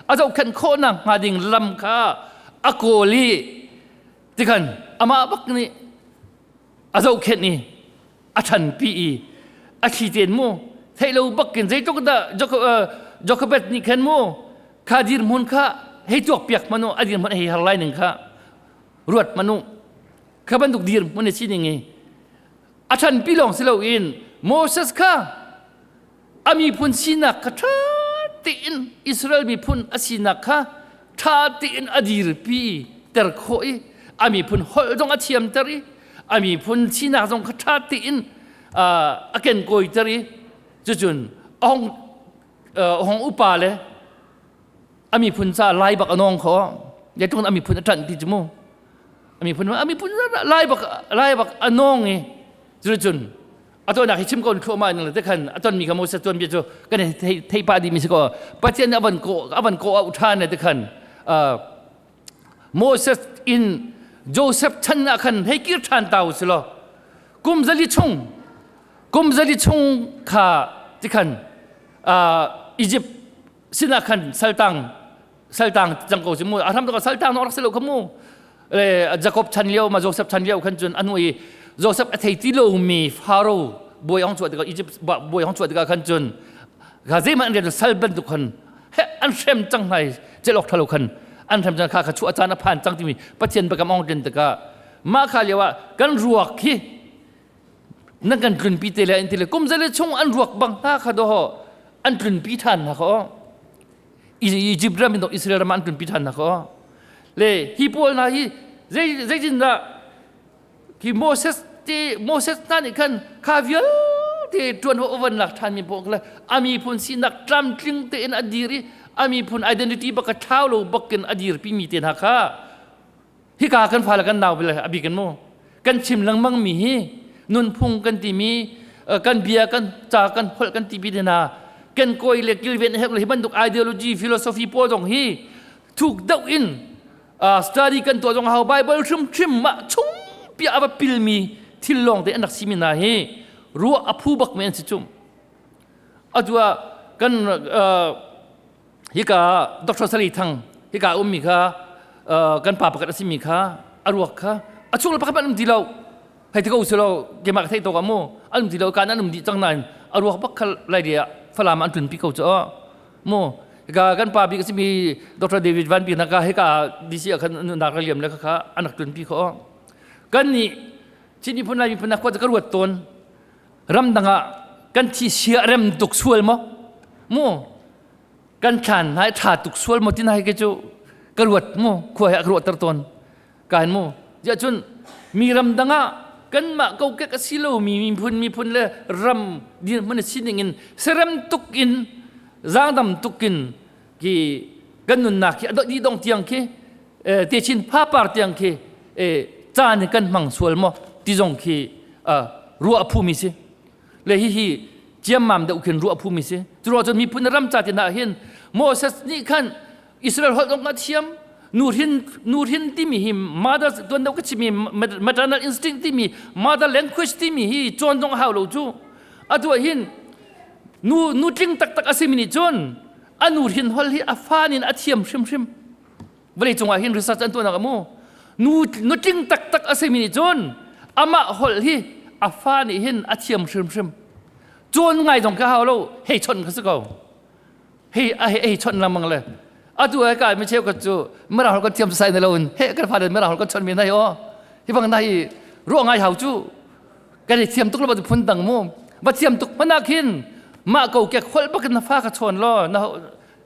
Speaker 1: a zohkhenh khawhnak hnga ding lam kha a kawl i ti khan amah bak nih a zohkhenh i a ṭhanpi i a thli ten mu theih lo bakin zeitluk dah Jochebed nih khan mu kha dirhmun kha hei tuak piak manu a dirhmun hei har lai ning kha ruat manu kha bantuk dirhmun a si ning i a ṭhanpi lawng si loin Moses kha a miphun sinak kha ṭha tein Israel miphun a sinak kha ṭha tein a dirpi ter khawh i a miphun holh zong a thiamter i a miphun sinak zong kha ṭha tein a kenkawiter i cucun a hong a hong upa le a miphun ca lai bak a nawng kho ya tung a miphun a ṭanh ti cu mu a miphun a miphun lai bak lai bak a nawng i cucun a tuahnak hi chim ko thluahmah in te khan a tonmi kha Moses tuan bia cu kan thei thei pah dih mi si ko. Pathian nih avan ko au ṭhan te khan Moses in Joseph chan ah khan hei kir ṭhan ta u si law kum 400 chung kha ti khan Egypt sinah khan saltang saltang cang ko si mu. A hram saltang no rak si lo kha mu. Le Jacob chan lio ma Joseph chan lio khan cun anu i Joseph a thei ti lo mi Pharaoh bawi hong chuah tikah, Egypt bawi hong chuah tikah khan cun kha zeihmanh an rian sal bantuk khan he an hrem cang hnai celok thalo khan an hrem cang kha kha chuah caan a phan cang timi Pathian biakam ong tin tikah mah kha lio ah kan ruak hi nan kan tlunpi te le in ti le kum zale chung an ruak bang hna kha do an tlunpi than hna kho. Egypt ram in Israel ram an tlunpi ṭhan hna kho. Le hi pawl hna hi zeitindah khi Moses te Moses hna nih khan kha vialte ṭuan ho van lak ṭhan mi pawl le a miphun sinak tlamtling tein a dir i a miphun identity bak a thlau lo bakin a dirpi mi te hna kha hika kan fale kan nau bile a bikin mu kan chim lengmang mi hi nunphung kan timi, kan bia, kan ca, kan holh kan ti pi hna kan koi le kilven hek le hi bantuk ideology philosophy pawl zong hi thuk deuh in study kan tuah zong hau. Bible hrim hrim mah chung pia ava pilmi thil lawng te an rak simi hna hi ruah a phu bak mi an si chum. Atu ah kan hika Dr. Sali Thang hika ummi kha kan pa pakhat a simi kha a ruak kha a chung le pakhat hmanh um ti lo hei ti ko silo keimah ka theih tawk ah mu an um ti lo kan an um dih cang nain a ruak bak kha lai dei ah Falam an tlunpi ko cu mu. Hika kan pa bik a simi Dr. David Van Bik ka hika DC ah khan nak liam le kha an rak tlunpi kho. Kan nih Chin miphun, Lai miphun khua ka ruat tawn ramdang ah kan thi sia rem tuk sual maw mu, kan thlan hna tha tuk sual maw tin hai ke cu ka ruat mu, khua he ka ruat ter tawn kan mu. Ya cun mi ram dang ah kanmah kokek a si lo mi miphun miphun le ram dirhmun a sining in serem tuk in zaangdam tuk in ki kan nunnak khi a dih dong tiang khi te chin pha par tiang khi caan kan hmang sual maw ti zong khi ruah phu mi si le hi hi ciammam deuh khin ruah phu mi si. Cu cun miphun ram ca ti hna hin Moses nih khan Israel holh zong a thiam. Nu hrin timi hi mother tuan deuh ka chimmi maternal instinct timi, mother language timi hi cawn zong a hau lo cu. Atu ah hin nu nu tling taktak a simi nih cun a nu hrin hol hi a fa nin a thiam hrimhrim. Vawlei cungah hin research an tuahnak amu. Nu nu tling taktak a simi nih cun amah holh hi a fa nih hin a thiam hrimhrim. Cawn ngai zong ka hau lo, hei chawnh kha si ko. Hei a hei chawnh lengmang le atu ai kai mi cheukhat cu mirang holh kan thiam sai na loin he kan fa le mirang holh kan chawnh mi nai o hi bang nai ruah ngai hau cu kan i thiam tuk lo ba phun dang mu va thiam tuk mana khin mah ko kek holh bak na fa ka chawn lo na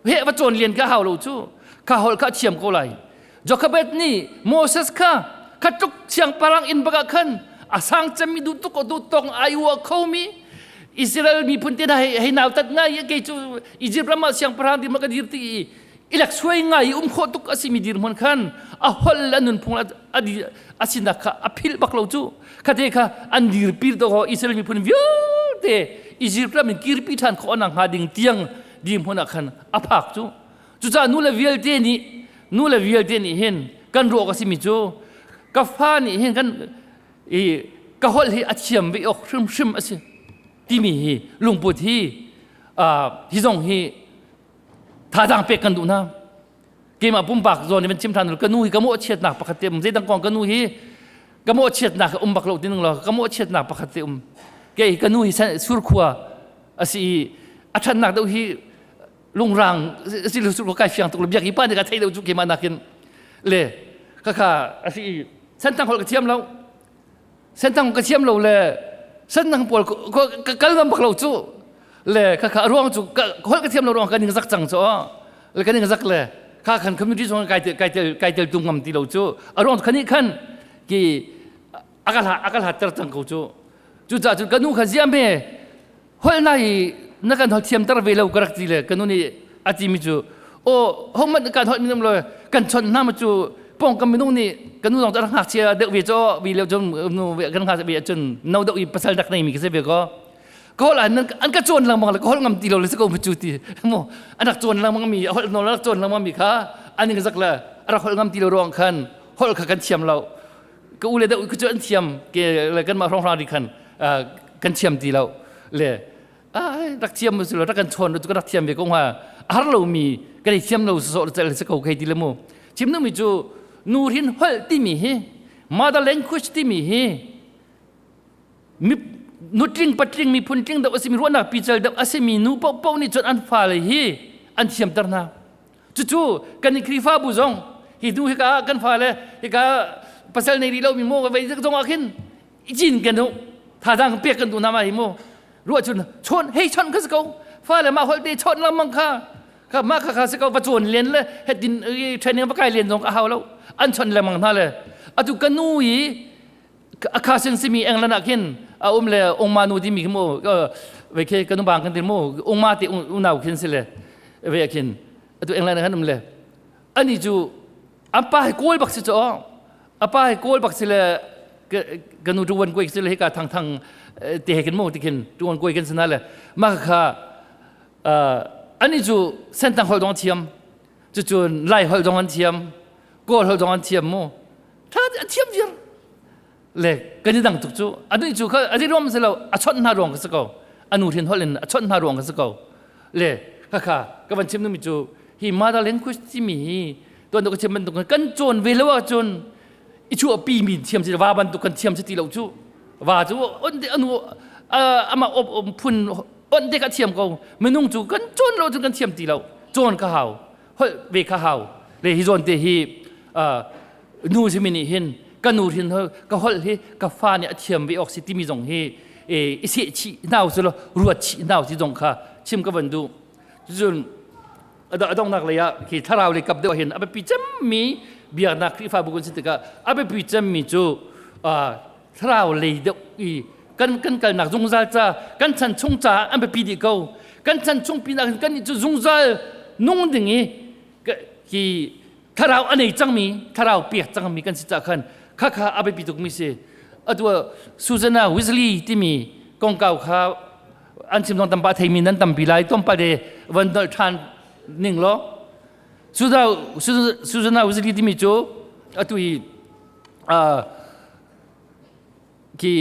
Speaker 1: he va chawn lian ka hau lo cu kha holh kha thiam ko lai. Jochebed nih Moses kha kha tluk siang parang inn bak ah khan a sang cemmi duh tuk duh tong ai ua khomi Israel miphun te hna hei nau tat ngai kei cu Egypt ram ah siangpahrang dir ma ka dir ti i ilak suai ngai i um khawh tuk a simi dirhmun khan a holh le a nunphung a sinak kha a philh bak lo cu. Khate kha an dirpi to ko Israel miphun vialte Egypt ram in kirpi ṭhan khawh nak hnga ding tiang dirhmun ah khan a phak cu. Cucaah nu le vialte nih nu le vialte nih hin kan ruah ka simi cu ka fa nih hin kan i ka holh hi a thiam ve awk hrimhrim a si timi hi lungput hi hi zong hi thazaang pek kan duh hna. Keimah pumpak zawn in chim ṭhan ka nu hi ka mawhchiatnak pakhat te um. Zeidang kong ka nu hi ka mawhchiatnak um bak lo ti ning law ka mawhchiatnak pakhat te um. Kei ka nu hi surkhua a si i a ṭhatnak deuh hi lungrang si lu su kai fiang tuk lo biak i pa nih ka thei lo cu keimah nakin le khakha a si i sentang holh ka thiam lo, sentang ka thiam lo le sentang pawl ka kal ngam bak lo cu le khakha a ruang cu holh ka thiam lo ruang ka ning zak cang cu le ka ning zak le kha khan community zong kai kai kai tel tum ngam ti lo cu. A ruang khani khan ki akal hat ter cang ko cu. Cucaah cun ka nu kha ziam he holh na hi na kan holh thiam ter ve lo ka rak ti le ka nu nih a ti mi cu aw hohmanh kan holh minung lo kan chawnh hna ma cu pawngkam minung nih ka nu zong cu rak ngakchia deuh ve cu vi leo cun nu kan ngak ve cun no deuh i pasal rak nei mi ka si ve ko. Ka holh an an ka cawn lengmang le ka holh ngam ti lo le si ko mu cu ti mu an rak cawn lengmang mi holh nawl rak cawn lengmang mi kha an ing zak le a rak holh ngam ti lo ruang khan holh kha kan thiam lo. Ka u le deuh cu an thiam ke le kan mah hrawng ri khan kan thiam ti lo le rak thiam mu lo rak kan chawn cu rak thiam ve ko hnga har lo mi kan i thiam lo so cel se ko khei ti le mu. Chim nu mi cu nu rin holh timi hi, mother language timi hi, mi nutling patling miphun tling deuh asimi, ruahnak pical deuh asimi nu paohpaoh nih cun an fale hi an thiamter hna. Cucu kan i Khrihfabu zong hi nu hika kan fale hika pasal nei rih lomi maw vei zong ah khin i cin kan u thazaang pek kan duh hna ma hi mu ruah cun chawn hei chawnh kha si ko fale mah holh te chawnh lengmang kha kha mah kha kha si ko va cawn len le hetin training va kai len zong a hau lo an chawnh lengmang hna le atu ka nu i a kha sin simi England ah khin a um le ungma nu timi khi mu ve khi kanu bang kan ti mu ungma ti unau khin si le ve khin atu England kan um le ani cu an pa hi kawl bak si chu a pa hi kawl bak si le kanu tuan koi si le hika thang thang te he kin mu ti khin tuan koi kan sina le ma kha ani cu sentang hol dong thiam cu cun lai hol dong an thiam kawl hol dong an thiam mu tha a thiam viar le kan i dang tuk cu. Anu cu kha a rom si lo a chawnh hna ruang ka si ko anu hrin holh in a chawnh hna ruang ka si ko le kha kha ka van chim mi cu hi mother language timi hi tuan ka chim bantuk kan cawn ve lo ahcun i chu pi mi thiam si va bantuk kan thiam si ti lo cu va cu on te anu ama op phun on te ka thiam ko. Minung cu kan cawn lo cun kan thiam ti lo cawn ka hau holh ve kha hau le hi zawn te hi nu simi nih hin ka nu hin ka holh hi ka fa nih a thiam ve awk si timi zong hi i seh chih nau si lo ruat chih nau si zong kha chim ka van duh. Cun a donghnak lei ah khi thlarau lei kap deuh hin a biapi cemmi biaknak Khrihfabu kan si tikah a biapi cemmi cu thlarau lei deuh i kan kan kalnak zungzal ca kan chan chung ca an biapi dih ko. Kan chan chung pinah kan nih cu zungzal nung ding i hi thlarau a nei cangmi thlarau pek cangmi kan si ca khan kha kha a biapi tukmi si. Atu Susanna Wesley timi kongkau kha an chim zong tampa theimi nan tampi lai tlawmpal te van nolh ṭhan ning law. Susanna Wesley timi cu atu i khi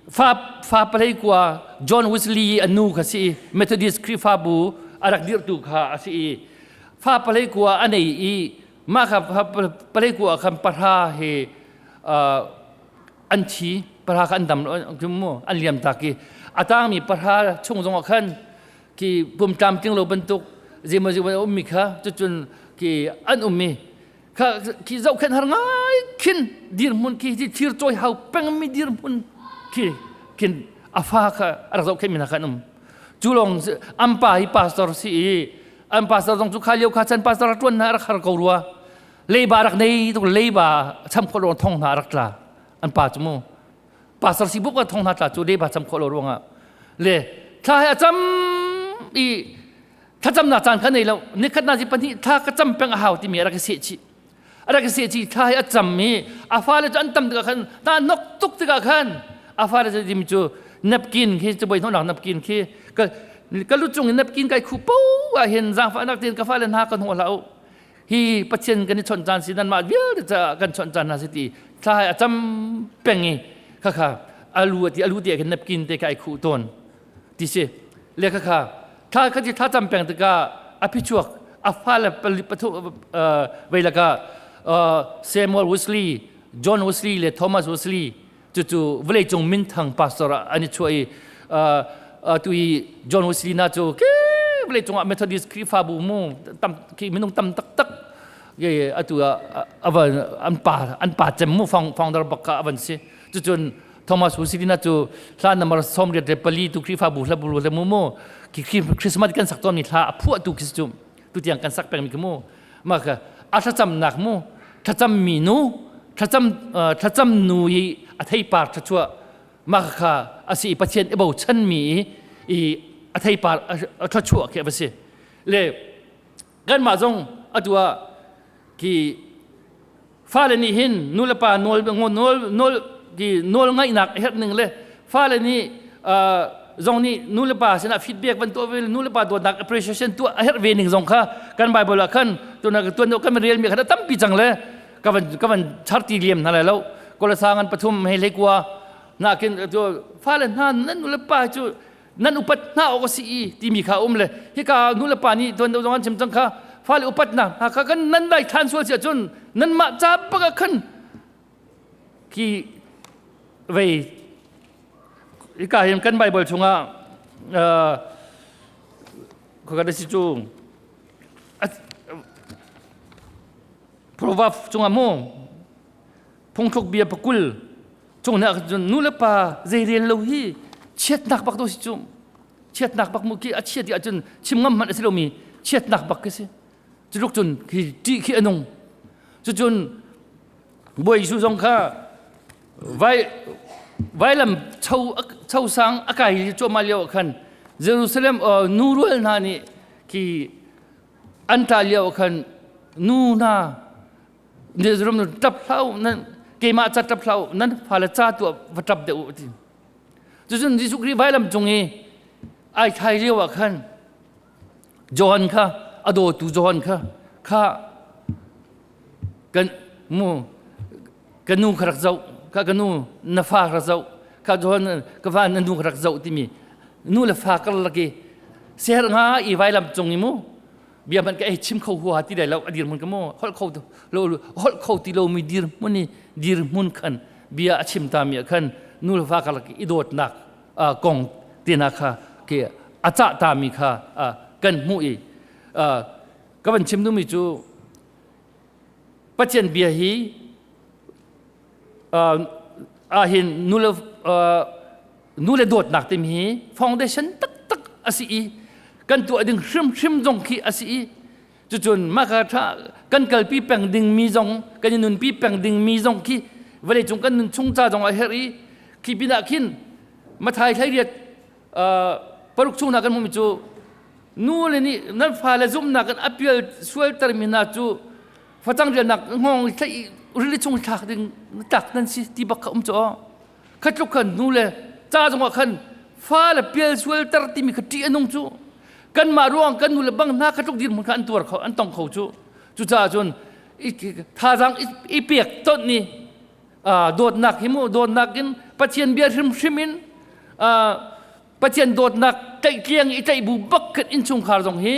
Speaker 1: fa fa palei kua John Wesley a nu kha si i Methodist Khrihfabu a rak dirhtu kha a si i fa palei kua a nei i mah kha fa palei kua khan pahra he an thi pahra kha an dam mu an liam tak i a tangmi pahra chung zongah khan khi pum tlamtling lo bantuk zeimaw zeimaw a ummi kha cucun khi an ummi kha khi zohkhenh har ngai khin dirhmun khi hi thir cawi hau pengmi dirhmun khi khin a fa kha a rak zohkhenh mi hna kha an um cu lawng an pa hi pastor si i an pastor zong cu kha lio kha chan pastor rak ṭuan hna rak har ko rua leiba rak nei tuk leiba cham khawh lo thong hna rak tla an pa cu mu pastor si buk thong hna tla cu leiba cham khawh lo ruangah le thla he a cam i thlacamnak caan kha nei lo nikhat na si pahnih thla ka cam peng a hau timi a rak i seh chih a rak i seh chih thla hi a cam i a fale cu an tam tikah khan ta nok tuk tikah khan a fale cu timi cu napkin khi cabuai hnawhnak napkin khi ka ka lu cung in napkin kai khu po ah hin zaangfahnak tein ka fale hna ka hnawh hlah u hi Pathian kan i chawnh caan si nanmah vialte caah kan chawnh caan hna si ti thla hi a cam peng i khakha alu ati alu te khin napkin te kai khuh tawn ti si le khakha thla kha ti thla cam peng tikah a phichuak a fale pali pathu vei laka Samuel Wesley John Wesley le Thomas Wesley cucu vawleicung minthang pastor ah an i chuah i tu i John Wesley na cu ke vawleicung ah Methodist Khrihfabu mu tam khi minung tam taktak ke atu ah avan an pa an pa cem mu founder bak ka avan si cucun Thomas Wesley na cu hla number 84 tu Khrihfabu hla bulu le mu mu ki Christmas kan sak tawn mi hla a phuah tu khi cu tu tiang kan sak peng mi khi mu ma ka a thlacam nak mu thlacam mi nu thlacam thlacam nu i a theipar thluachuah mah kha a si i Pathian i bochan mi i a theipar a thluachuah khi a va si le kanmah zong atu ah khi fale nih hin nu le pa nawl nawl nawl ki nawl ngaihnak a herh ning le fale nih zong nih nu le pa sinah feedback van tuah ve nu le pa dawtnak appreciation tuah a herh ve ning zong kha kan Bible ah khan tuna tuan kan rel mi kha tampi cang le ka van ka van char ti liam hna lai lo kolasa ngan pathum hei hlei kua na kin fale hna nan nu le pa cu nan upat hna awk a si i timi kha um le hika nu le pa nih tuan deuh zong an chim cang kha fale upat na ha kha kan nan dai than sual si ahcun nan mah ca bak ah khan khi vei hika hin kan Bible chungah khua si cu Proverb chungah mu phungthluk bia pakul cung nih cun nu le pa zeirel lo hi chiatnak bak to si cu chiatnak bak mu ki a chiat ti ahcun chim ngam hmanh a si lomi chiatnak bak khi si culuk cun khi ṭih khi a nung cucun Bawi Jesuh zong kha vai vailam cho cho sang a kai cuahmah lio ah khan Jerusalem nu rual hna nih khi an ṭah lio ah khan nu hna Jerusalem ṭap hlah u nan keimah ca ṭap hlah u nan fale ca tu ah va ṭap deuh u ti cucun Jesuh Khrih vailam cung i ai thlai lio ah khan John kha a dawtu John kha kha kan mu ka nu kha rak zoh kha ka nu na fa rak zoh kha John ka fa na nu kha rak zoh timi nu le fa karlak i ser nga i vailam cung i mu bia hmanh ka ei chim kho huaha ti lai lo a dirhmun ka mu holh kho lo holh kho ti lomi dirhmun i dirhmun khan bia a chim ta mi ah khan nu le fa karlak i dawtnak kong te hna kha ke a cah ta mi kha kan hmuh i ka van chim duhmi cu Pathian bia hi ah hin nu le nu le dawtnak timi hi foundation taktak a si i kan tuah ding hrimhrim zong khi a si i cucun mah kha tha kan kalpi peng dingmi zong kan i nunpi peng dingmi zong khi vawleicung kan nun chung ca zong a herh i khi pinah khin Mathai thlairiat paruk chung hna kan hmuhmi cu nu le nih nan fale zumhnak in a pial sualtermi hna cu facang rialnak hngawng thlaih rili chung thlak ding tlak nan si ti bak kha um cu kha tluk khan nu le ca zongah khan fa le pial sualter timi kha ṭih a nung cu kanmah ruang kan nu le bang hna kha tluk dirhmun kha an tuar kho an tong kho cu. Cucaah cun thazaang i pek tonh ni dawtnak hi mu dawtnak in Pathian bia hrimhrim in Pathian dawtnak tlaih i tlaih bu bak khin innchungkhar zong hi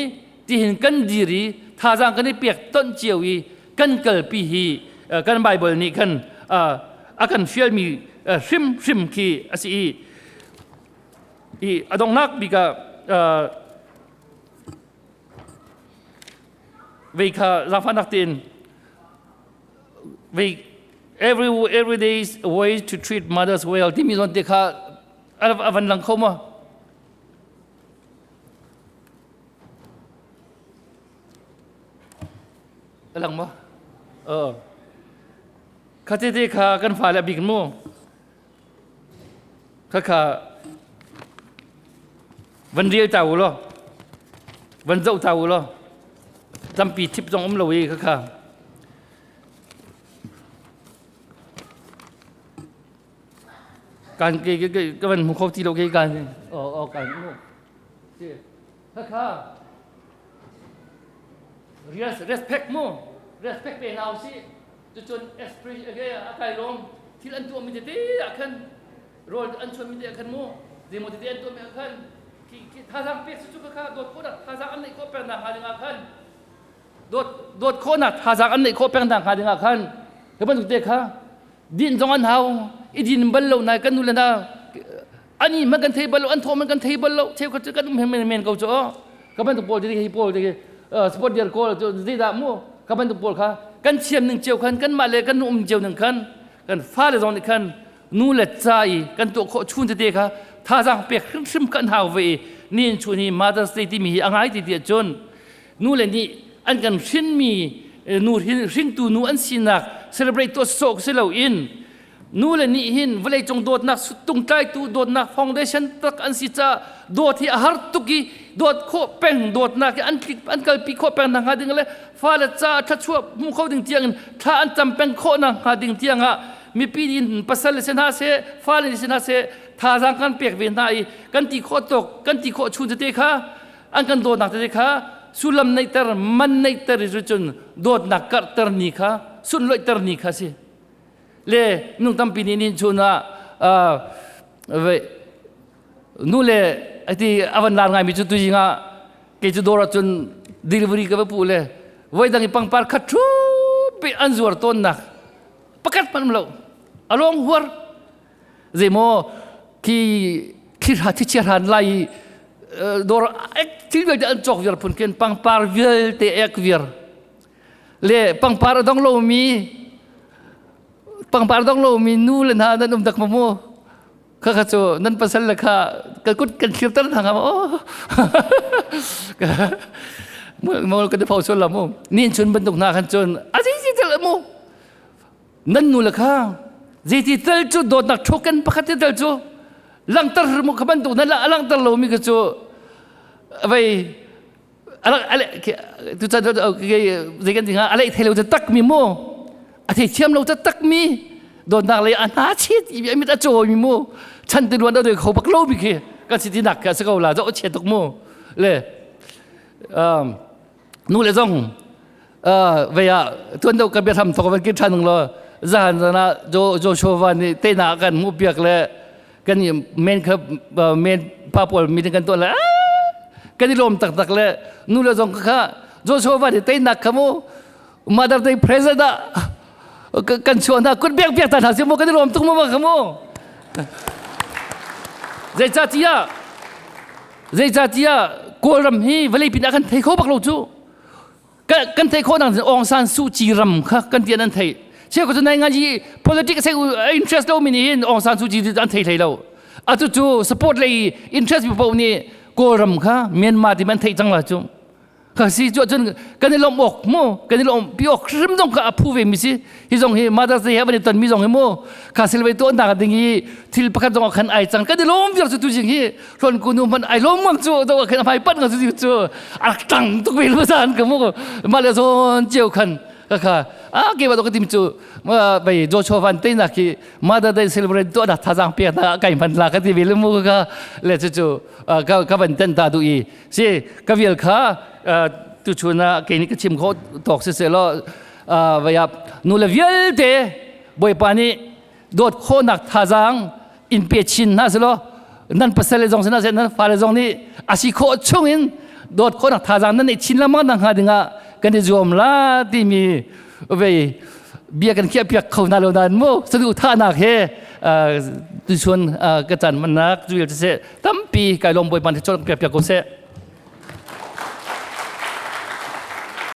Speaker 1: tihin kan dir i thazaang kan i pek tonh cio i kan kalpi hi kan Bible nih khan a kan fialmi hrimhrim khi a si i i a donghnak bik ah vei kha zaangfahnak tein vei every every day is a way to treat mothers well timi zawn te kha a van lang kho maw? A lang maw? Uh. Kha te te kha kan fale a bik mu. Kha kha van rial ta u law van zoh ta u law tampi thip zong um lo i kha kha Kan ke ke ka van hmu kho ti lo ke kan o o kan mu. Si. Kha kha. Respect mu. Respect pe nau si. Cucun esprit age a kai lom thil an tuah mi tete ah khan rawl an chuan mi te ah khan mu zeimaw tete an tuah mi ah khan khi khi thazaang pek cu kha kha dawt khawh nak thazaang an neih khawh peng nak hnga ding ah khan dawt dawt khawhnak thazaang an neih khawh peng nak hnga ding ah khan hi bantuk te kha din zong an hau i din bal lo nai kan nu le na ani man kan thei bal lo an thaw man kan thei bal lo cheu khat kan um men men ko chu ka bantuk pawl hi pawl te sport dir kawl chu zeidah mu ka bantuk pawl kha kan thiam ning cio khan kan mah le kan um cio ning khan kan fale zong nih khan nu le ca i kan tuah khawh chun tete kha thazaang pek hrimhrim kan hau ve i nin chun hi Mother's Day timi hi a ngai ti tiah cun nu le nih an kan hrinmi nu hringtu nu an sinak celebrate tuah sawh si loin nu le nih hin vawleicung dawtnak tungtlaitu dawtnak foundation tak an si ca dawt hi a har tuk i dawt khawh peng dawtnak hi an tlik an kalpi khawh peng hna hnga ding le fale ca thluachuah hmu kho ding tiang in thla an cam peng khawh na hnga ding tiang ah mipi in pasal le si hna seh fale si hna seh thazaang kan pek ve hna i kan ti khawh tuk kan ti khawh chun tete kha an kan dawtnak tete kha sullam neihter man neihter i cun dawtnak karhter ni kha sunloihter ni kha si le nung tampi nih nin chun ah nu le ati avan lar ngai mi cu tu ah kei cu dawr ah cun delivery ka va pu le voi dang i pangpar khat thu pi an zuar tawn nak pakhat hmanh lo along huar zeimaw khi thli thi chia hran lai i dawr ek thil vialte an cawk viar phun khin pangpar vialte ek viar le pangpar a dong lomi pangpar dong lomi nu le hna nan um dak ma mu kha kha cu nan pasal le kha kan kut kan thlir ter hna ma o mo kan phau sual la mu nin chun bantuk hna khan cun a si si tel mu Nan nu le kha zeiti tel cu dawtnak token pakhat te tel cu langhter mu kha bantuk nan a langhter lomi kha cu vei tu chan zei kan ti hnga a leih thei lo tak mi mu a thei thiam lo tak mi dawtnak lei a hna chit i a mit a cawi mi mu chan ti luan a doi kho bak lo mi khi kan si ti nak ka si ko la zo chia tuk mu le nu le zong vei ah tuan deuh ka biahram thawk van kin ṭhan law zahan zan ah Joshua nih teinak kan hmuh piak le kan i men kha men pa pawl meeting kan tuah le kan i lawm taktak le nu le zong kha Joshua nih teinak kha mu Mother Day present ah kan chuah hna kut biak biak ta hna si mu kan i lawm tuk mu kha mu zeicahtiah zeicahtiah Kawlram hi vawlei pin ah kan thei kho bak lo cu kan thei khawh nak Aung San Suu Kyi ram kha kan tian an thei cheu ko cu nai ngai politics interest lo mi nih hin Aung San Suu Kyi an thei hlei lo atu cu support lei interest mi paoh nih Kawlram kha Myanmar ti man theih cang la cu ka si cu cun kan i lawmh awk mu kan i lawmh pi awk hrim zong kha a phu ve mi si hi zong hi Mother's Day he van i ton mi zong hi mu kha silvei tuah nak ding i thil pakhat zong khan ai cang kan i lawm viar cu tu jing hi hlon ku nu man ai lawm mang cu do khan hmai pat nga cu cu a tang tuk ve lu san ka mu ma le zon chiu khan ka kha a ke ba do ka tim cu bai jo cho van te na ki Mother Day celebrate to da thazang pe ta kai man la ka ti ve lu mu ka le chu chu ka ka van ten ta du i si ka vial kha. Tu chun ah kei nih ka chim khawh tawk siseh law vaya nu le vialte Bawipa nih dawt khawhnak thazaang in pe chin hna selaw nan pasal le zong sina seh nan fale zong nih a si khawh chung in dawt khawhnak thazaang nan neih chin lengmang nak hnga dingah kan i zuam la timi vei bia kan khiah piak kho hna lo nain mu saduh thahnak he tuchun ka caan mannak cu seh tampi kai lawm Bawipa nih cawn piak piak ko seh.